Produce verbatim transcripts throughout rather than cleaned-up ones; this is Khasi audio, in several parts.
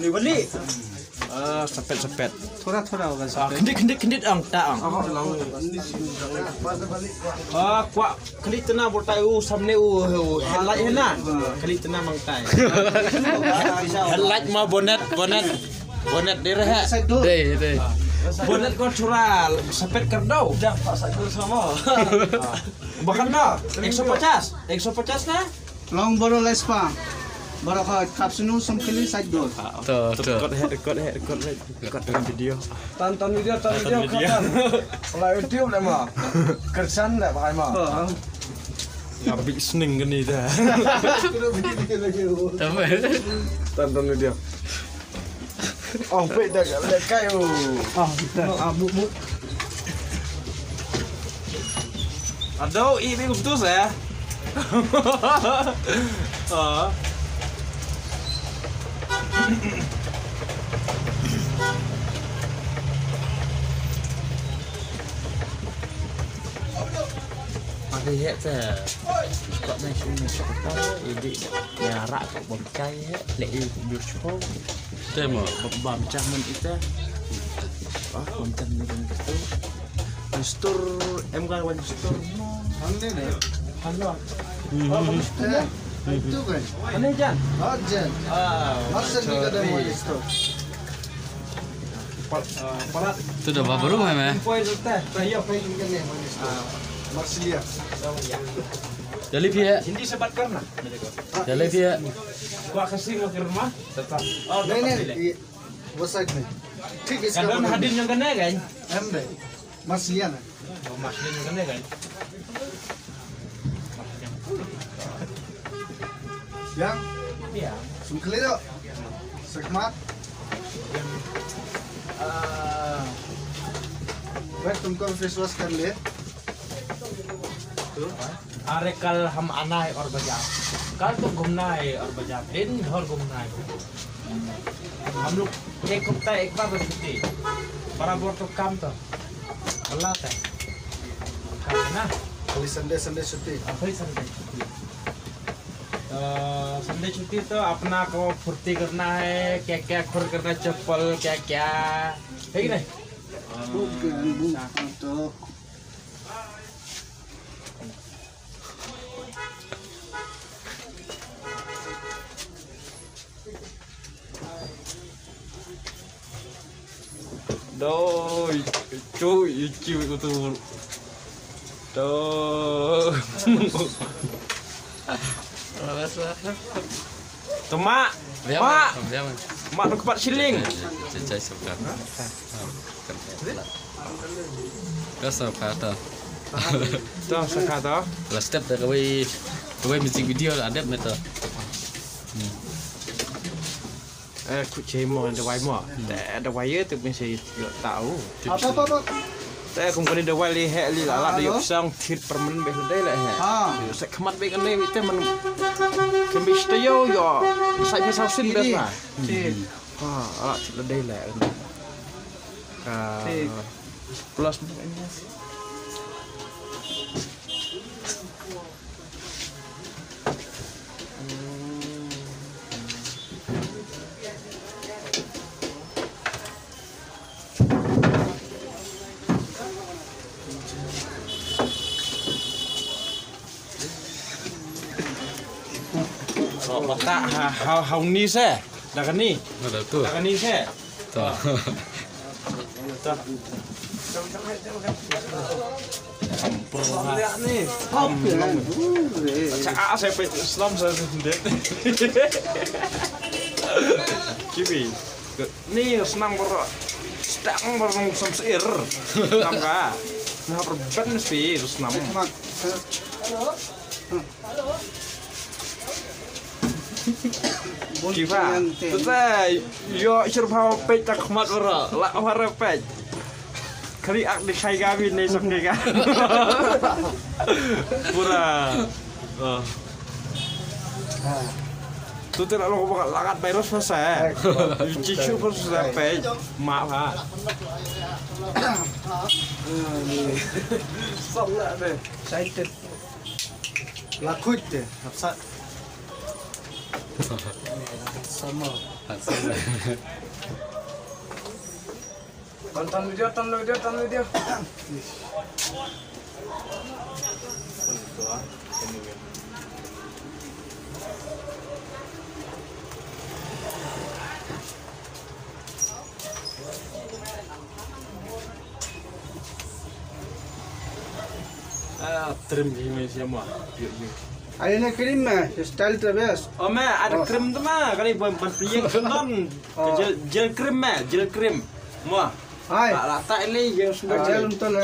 Ni balik. Ah, sepet, sepet. Thura, thura, kan sepet. Kendit, kendit, kendit, ang, ta, ang. Ah, kuat, kendit tena, botai, u, samne, u, u, headlight, hena. Kendit tena, mang tai. Headlight ma bonnet, bonnet. Bonnet, deh, reh. Deh, deh. Bonnet ko thura, sepet kerdau. Dah, pak sakur sama. Bahkan dah, ekso pachas, ekso pachas na? Long boro lespa. Boro khat kap sunu sum kili sait dor. To, to. Record he, record he, record he, record dalam video. Tan, tan video, tan video, video. Katan. Pala YouTube le ma. Kersan le bahai ma. Ngabik sening keni dah. Tan, tan video. Oh, pek dah kat lekai, oh. Ah, dah. Ah, bu, bu. Aduh, ini betul saya. Ah. Pakai headset. Kok main sini, kok tahu, ini. Ya, rak, kok bom kai, ya. Lek, ini, kok biar cukup. Te mo. Bam, bam chah man ita. Ah, bam chah man ita tu. Stur, em ka wan stur. Hande ne. Hande. Hmm. Oh, bam stur. Eh, itu kan. Ane jan. Oh, jan. Ah, Marcel ni ka da wan stur. Pal-, ah, palat. Tu dah baru mai meh. Poi tu teh. Teh ya, poi ni kan ni wan stur. Ah, Marsilia. Jali phi hai. Hindi se baat karna. Jali phi hai. Gua kasih gua ke rumah. Tetap. Oh, नहीं, नहीं, ये वो साइड में। ठीक है, इसका बगल में। Hadin yang kena kan? Em deh. Marsilia na. Oh, Marsilia yang kena kan? Yang? Iya. Sum kali tu. Sekhmat. Ah. Bhai, tumko फेस वॉश कर ले। अरे, कल हम आना है और बाजार। कल तो घूमना है और बाजार, दिन भर घूमना है। हम लोग एक हफ्ता एक बार तो छुट्टी, बराबर तो काम तो अल्लाह है, काम है ना। खाली संडे, संडे छुट्टी। हाँ, खाली संडे छुट्टी। तो संडे छुट्टी तो अपना को फुर्ती करना है, क्या क्या खुर करना है, चप्पल क्या क्या, है कि नहीं? Doi, cuy, cuy, betul. Tuh. Tuh, Mak. Biar, Mak. Biar, Mak. Mak, tu kepat shilling. Cai, cai, cai, suka. Ka sa kha ta. To, sa kha ta. La step da kawei, kawei music video la dep me ta. Hmm. Eh, ku che mo da wai mo. Da, da wai ye tu me se yo tau. Apa, apa, apa? Te kum kani da wai li he li la la da yo sang thit permen be dei le he. Ah. Yo se khmat be kani te man. Kum be sta yo yo. Sai be sa sin be na. Thit. Ah, ah, thit la dei le. Ah, plus. Bata ha, ha, ha, uni se. Da kani. Da tu. Da kani se. To. To. Hampir lah ni. Hampir lah. Sa a sa pe slam sa sendiri. Kibi. Ni senang baroh. Sedang baroh sam seir. Senang ka. Nah, perban mesti senang. Kiba. Tutai. Yo, sir pha peit ta khmat ora. La wara peit. React dikhai ka bhi nahi sok ka. Pura. Oh. Tu te la long ba la ngat virus pha sa. Chichu pha sa pe ma pha. Sop la de. Excited. La khuid te, hapsat. Sama. Ton, ton video, ton video, ton video. Ah, trim hi me siapa? Yuk, yuk. Ai ne cream me, style te best. Oh, me, ada cream tu me, kali ban ban piyek don. Oh. Gel, gel cream me, gel cream. Mo. Ai. La, la tak ini yang sudah gel tu na.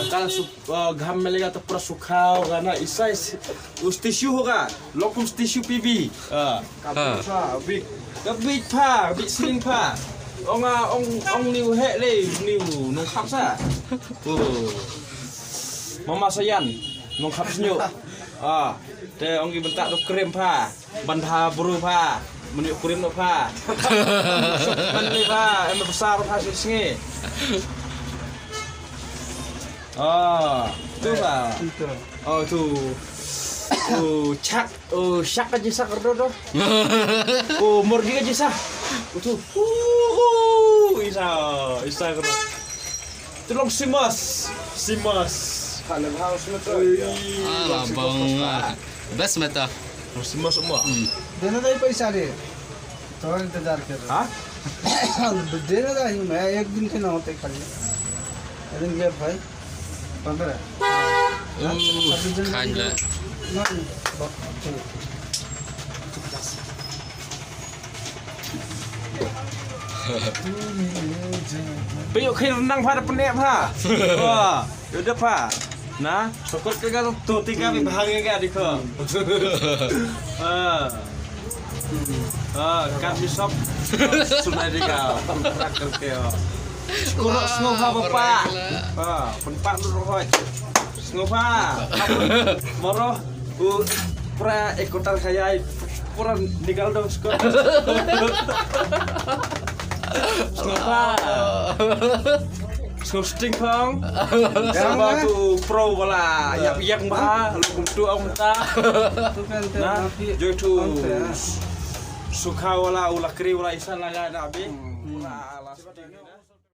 Kal su, oh, gham me lega tu pura sukhaw kana isai us tissue ka. Lokum tissue P B. Ah. Ha. Big. Ka big pha, big sling pha. Ong, ah, ong, ong niu heh le, niu nong khap sa. Oh. Mama Sayan, nong khap snyo. Ah, te ong ki bentak do krim pha. Ban pha bru pha. Menu krim do pha. Man ni pha, em besar pha sing sngi. Ah, tu pha. Oh, tu. Tu chak. Oh, shak ka jisah kerdo do. Oh, murgi ka jisah. Oh, tu. Uh, uh, isa, isa kerdo. Tulung simas, simas. Hana bhang simas tu. Ui, ah, bang. Best meta. Simas semua. Hmm. Dena dai paisa de. Thora intezar kar. Ha? Dena dai, main ek din ke na hote khali. Ek din ke bhai. Pandra. Uh, khan la. Pe yu khin nang pha da pne pha. Wah, yu da pha. Na, sokot ka ga tu ti ka bi bhang ga di ko. Ah. Ah, kat bishop. Sunai di ka. Kurang snow ha bapa. Ah, pun pak lu rohoi. Snow ha. Moro. U pra ekotar khayai. Pura nikal dong snow. Snow ha. Snow sting phong. Saba tu pro wala yap yak ba lu kum tu ong ta. Na, joi tu sukha wala u lakri wala isan la la na bi. Wala la sting.